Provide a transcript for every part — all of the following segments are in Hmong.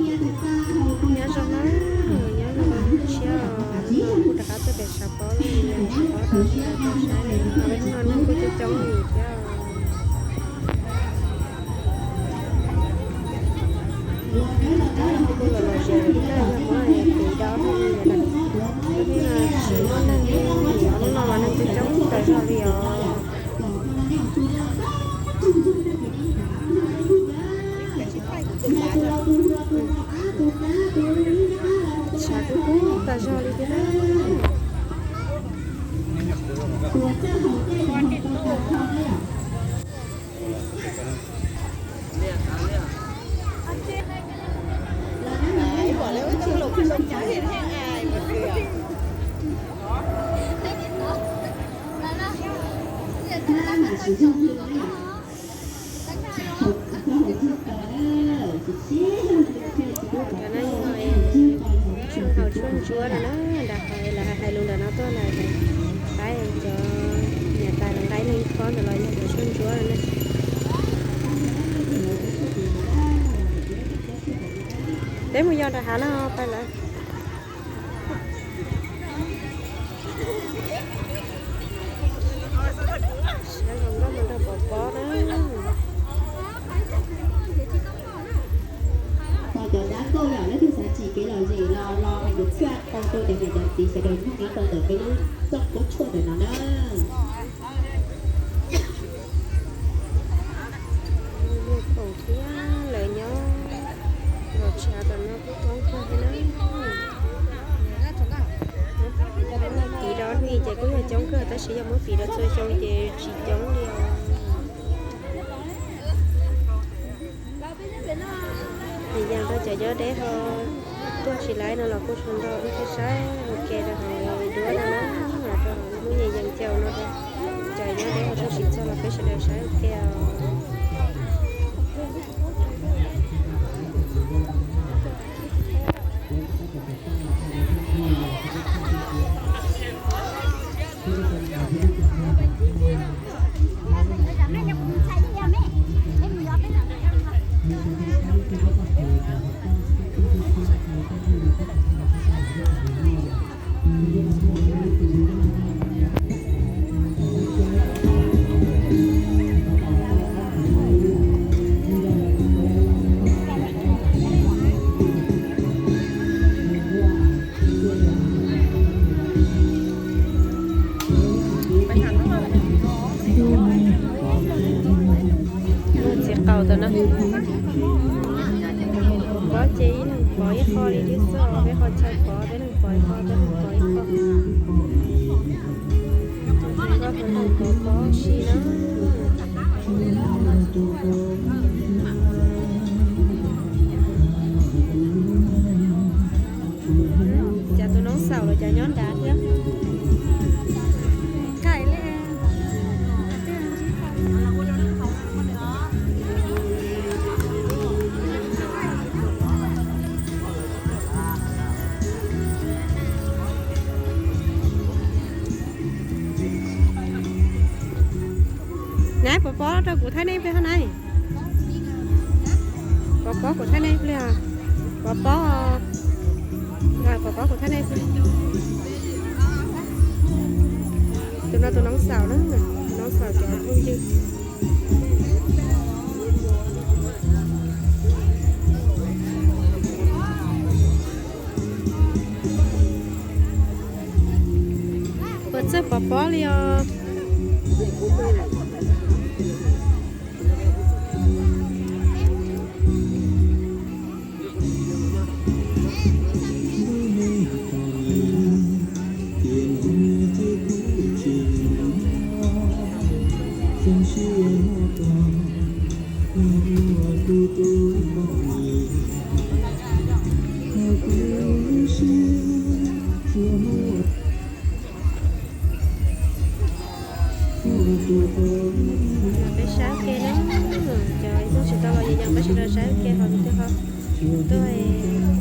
Nyob zoo na, nyob zoo tshiab, kuv rov qab tuaj pem tshav pob, tshav pob rau sawv daws tau saib, peb hnub no neeg kuj coob coob li thiab. Kuj los los zem, yog muab pem rau nej na, tsis muaj neeg li, hnub no mas neeg coob coob tag zog li os. Tshav kub kub tag zog li thiab na. Cov no yog tshuaj haus tshuaj ntsuab no na, nram hav lawv hais lus ntawm no tuaj lawm, qaib cov niam tais los nqa ib leeg khob ntawd los yog cov tshuaj ntsuab no na. Peb mus yos nram hav no pais lawm. Saib zoo nkauj mus nrog Pov Pob na. Cov dab nkauj yom, leej twg xav tsim kev lom zem los los hais lus txhawb tau rau cov niam cov txiv sawv daws nyob rau ntawm peb lub txoj koob tshuaj ntawm no na. Muaj khoom thiab, lawv nyob los tshaj tom no kuj coob kawg thiab na. Muab piv rau hnub ces kuj yog coob kawg, tab sis yog muab piv rau txhua xyoo ces tsis coob li os. Nws yees rau cov nyob deb ho tuaj tsis laib no los kuj tsuas nrog wb thiaj saib ua ke rau hauv duab no na, rau hauv lub me nyuam yees caum no rau cov nyob deb ho tuaj tsis txog los peb sawv daws saib ua ke os. Txiv qaub tau na. Pob ces ib leeg pov ib qho li thiab xwb, peb qhov chaw pov peb leeg pov ib qho, peb leeg pov ib qho. Tus noj tus noj pov pob si na. Cas tus noob xaum los cas nyob nrad thiab. Nab, Pov Pob rau kuv thaij nej pliag hab na. Pov Pob kuv thaij nej pliag. Pov Pob, Pov Pob kuv thaij nej pliag. Tus no tus noob xaum na, tus noob xaum cov phooj ywg. Puas txawj Pov Pob li os? Peb saib ke na, cov tuaj tsis tau los yeej peb sawv daws saib ke ho tus twg ho tuaj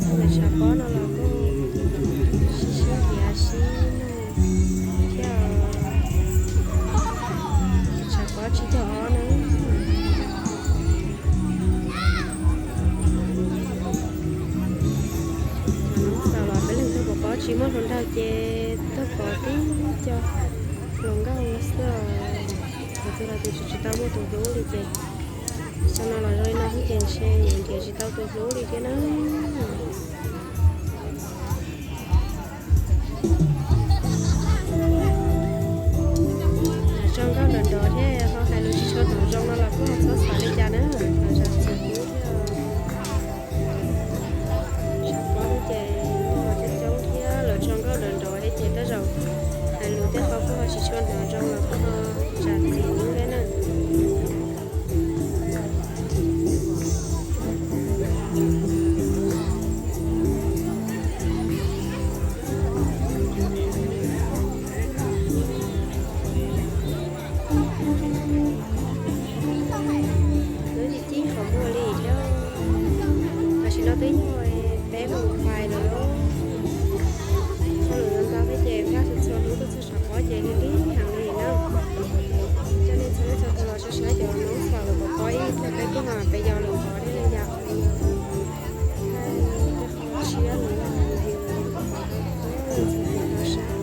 txog ntawm tshav pob no los kuj sib sib ntiav sib nug thiab. Tshav pob tsib caug ob na. Tsis muaj hluas nraug ces tuaj pov tib co hluas nkauj xwb os. Thaum twg los tsis tsis tau muaj tus hlub li ces, xyoo no los zoo li no xwb ces ntshe yuav nrhiav tsis tau tus hlub li thiab na. Tso nkauj nrov nrov thiab ho hais lus tsis tshua hnov zoo no los kuj txhob xav li cas na, los zam txim pub thiab. Tshav pob ces coob coob thiab lawv tso nkauj nrov nrov thiab ces tej zaum hais lus tej qhov kuj ho tsis tshua hnov zoo los kuj ho zam txim pub thiab na. Twb tsis cib qhov muag li thiab, tam sim no twb yog peb moos pais lawm lauj. Txog lwm zaus ntau thiab ces nkag txhua txhua hnub tuaj txog tshav pob ces lig lig heev li na. Coj nej txhua leej txhua tus los saib saib cov Hmoob xaus lawv pov pob ib thiab peb kuj ho pes yos lawm pov thiab li yom. Tshiab lawm yog yus txhua tus tau saib.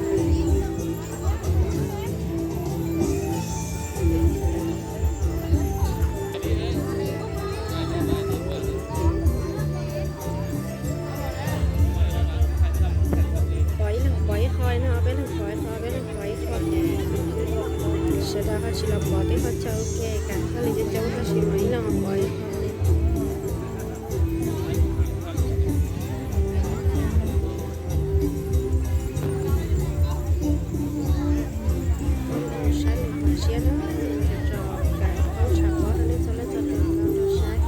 Pov ib leeg pov ib qho no, peb leeg pov ib qho, peb leeg pov ib qho. Sawv daws ho tsis los pov tib qho chaw ua ke, kam koj li coob coob tab sis mas ib leeg pov ib qho li. Saib lus pov siab na, tso kam poob tshav pob rau nej txhua leej txhua tus tau saib.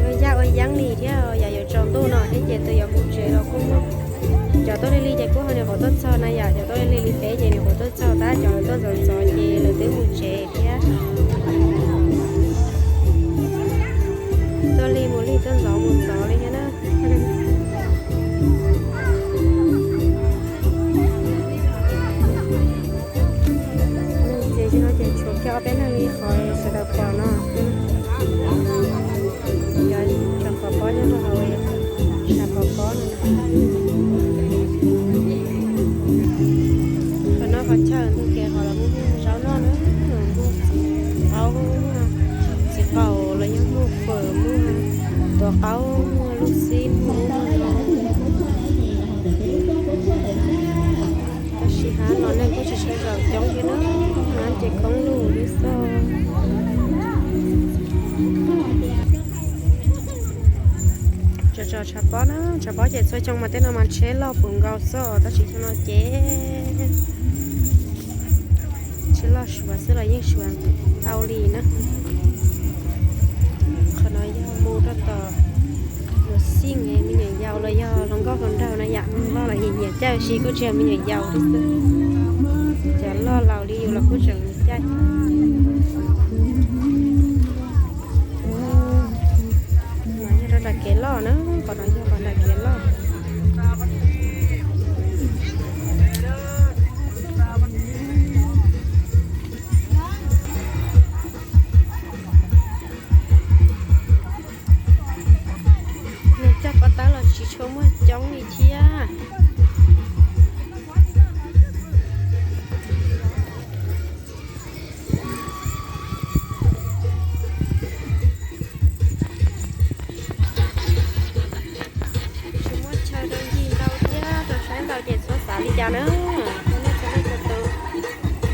Ua yaj ua yeeb li thiab, yam yuav tsaus ntuj no thiab ces tus yuav mus tsev los kuj muaj. Cov tuaj lig lig ces kuj ho nyuam qhuav tuaj txog na yom, cov tuaj lig lig li peb ces nyuam qhuav tuaj txog tab, cov lawv tuaj ntxov ntxov ces lawv twb mus tsev thiab. Tuaj lig mus lig, tuaj ntxov mus ntxov li thiab na. Ces tsis no ces tshuav kiag ob peb leeg li qhov sawv daws pom no. Cov tshav pob nyob rau hauv tshav pob no. Qhov no qhov chaw ntug kev qhov los muaj zaub noj na, muaj txiv qaub, muaj txiv qaub los yog muaj fawm, muaj tuav qaub, muaj lub xib, muaj Tab sis hab no neeg kuj tsis tshua zaum coob thiab na, hab ces khoob lug lub xwb. Tso tso tshav pob na, tshav pob ces txhua xyoo mas tej no mas tsheb loj puv nkaus xwb, tab sis xyoo no ces tsheb loj suav xwb los yeej suav ntau li na. Qhov no yog mus rau tom luag xij me nyuam yaus los yog hluas nkauj hluas nraug na yom, loj los nyiam nyiam caij, tab sis kuj tsis yog me nyuam yaus li xwb. Cov loj laus li yus los kuj tseem caij. No yog rau nram kev loj na, qhov no yog qhov nram kev loj. Neeg coj pob tawb los tsis tshua muaj coob li thiab. Tsis muaj chaw rau ncig ntau thiab, rau saib ntau ces txhob xav li cas na. Coj nej txhua leej txhua tus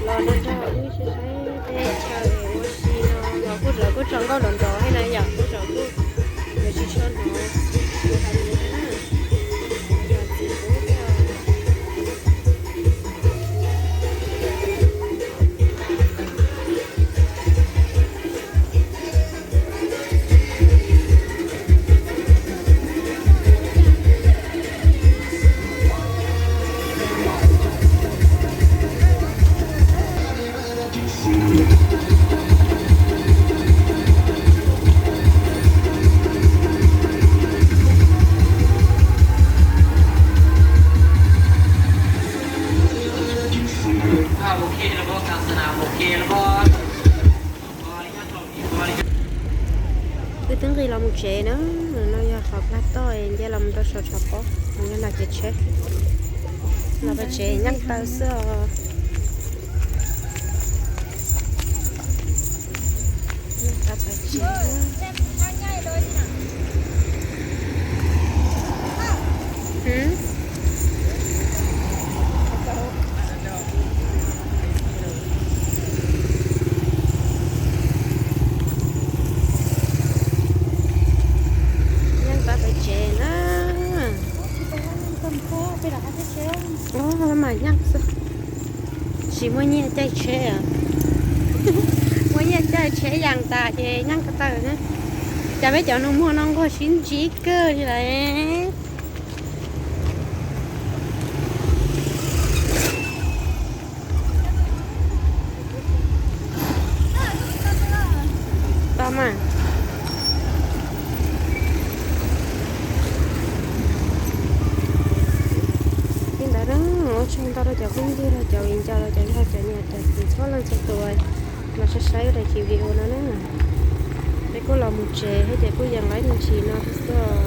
los nrog wb saib saib tej chaw ua si no los kuj lawv kuj tso nkauj nrov nrov thiab na yom, kuj tso kuj yuav tsis tshua hnov tus hais lus thiab na. Yog txiv kuv thiab. Wb twb nqis los mus tsev na, no yog qhov plag toj nce los mus rau saum tshav pob, nyob no ces tsheb los pem tsev nyeej taw xwb os. Nyeej taw pem tsev. Nyeej taw pem tsev na. Mas nyeej xwb, tsis muaj nyiaj caij tsheb os. Muaj nyiaj caij tsheb yas tas ces nyeej ko taw na. Cas peb cov nus muag no nquag sib ntsib kawg li lawm. Tau mas. Li ntawd na, ua tsaug ntau rau cov phooj ywg los cov viv ncaus los cov yog cov niam cov txiv txhua leej txhua tus los saib saib daim video no na. Peb kuj los mus tsev thiab ces kuj yeej laib me ntsis no thiab xwb os.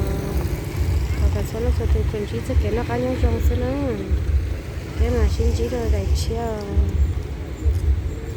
Thov kom txhua leej txhua tus tsuas ntsib txoj kev noj qab nyob zoo xwb na. Peb mam sib ntsib rau daim tshiab os.